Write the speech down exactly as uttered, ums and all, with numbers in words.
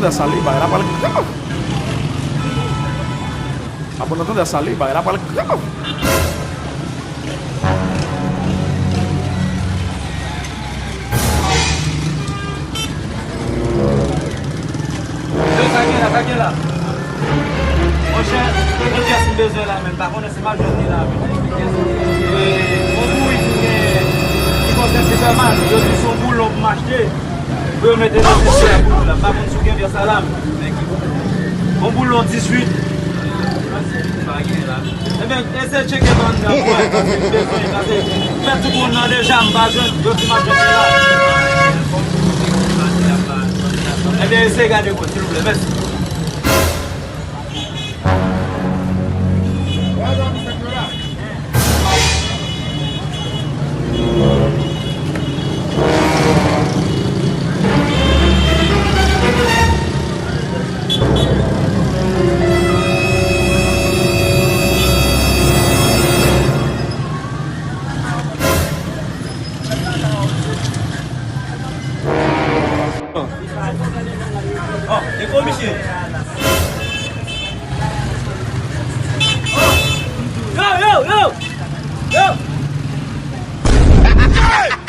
Sa li, bagay la pral grav. Apre n tande sa li, bagay la pral grav. Yo, sa gen la, sa gen la. Monchè, gen pyès m bezwen la, men m pa konnen si m ap jwenn li la, men. E, yon bourik ki gen, ki konsène Superman, yo di se yon boulon pou m achte. Pou yo mete nan dizwit la pou nou la. M pa konn si w gen pyès sa la, men ki bon. Yon boulon dizwit. Pa gen la. Ebyen, eseye tcheke bann nan pou wè, paske m bezwen, paske m fè tout wonn nan deja, m pa jwenn, yo di m ap jwenn li la. Ebyen, eseye gade, silvouplè, mèsi. Ò, e komisè. Ò, yo, yo, yo! Yo!